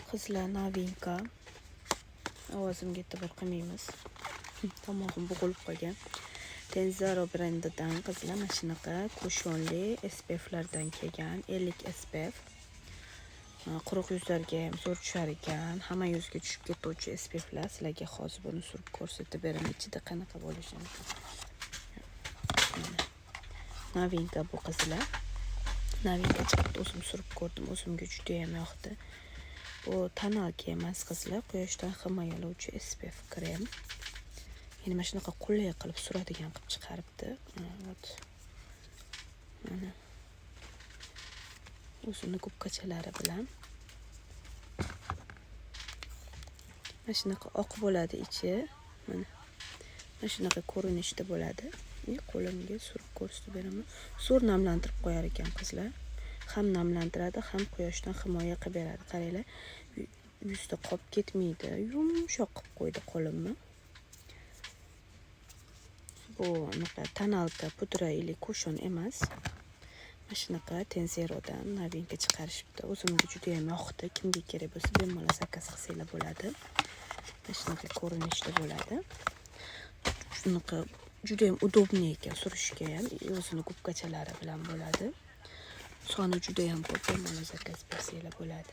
Qizlar, новинка. Ovozimga e'tibor qilmaymiz. Tomog'im bo'g'ilib qolgan. Tenzero brendidan, qizlar, mana shunaqa кушон li SPFlardan kelgan, 50 SPF. Quruq yuzlarga ham zo'r tushar ekan. Hamma yuzga tushib ketuvchi SPFlar. Sizlarga hozir buni surib ko'rsatib beraman, ichida qanaqa bo'lishini. Mana. Новинка bu, qizlar. Новинка chiqibdi, o'zim surib ko'rdim, o'zimga juda ham yoqdi. Bu тоналка emas, qizlar, quyoshdan himoyalovchi SPF krem. Ya'ni mana shunaqa qulay qilib suradigan qilib chiqaribdi. Вот. Mana. O'zini губка chalari bilan. Mana shunaqa oq bo'ladi ichi. Mana. Mana shunaqa ko'rinishda bo'ladi. И qo'limga surib ko'rsatib beraman. Zo'r namlantirib qo'yar ekan, qizlar. Ham namlantiradi, ham quyoshdan himoya qilib beradi. Qaranglar, yuzda qolib ketmaydi. Yumshoq qilib qo'ydi qo'limni. Bu anaqa тоналка, pudra или кушон emas. Mana shunaqa Tenzerodan новинка chiqarishibdi. O'zimga juda ham yoqdi. Kimga kerak bo'lsa, bemalol заказ qilsanglar bo'ladi. Mana shunaqa ko'rinishda bo'ladi. Shunaqa juda ham удобный ekan surishga ham, o'zini губка chalari bilan bo'ladi. Soni juda ham ko'p, bemalol заказ bersanglar bo'ladi.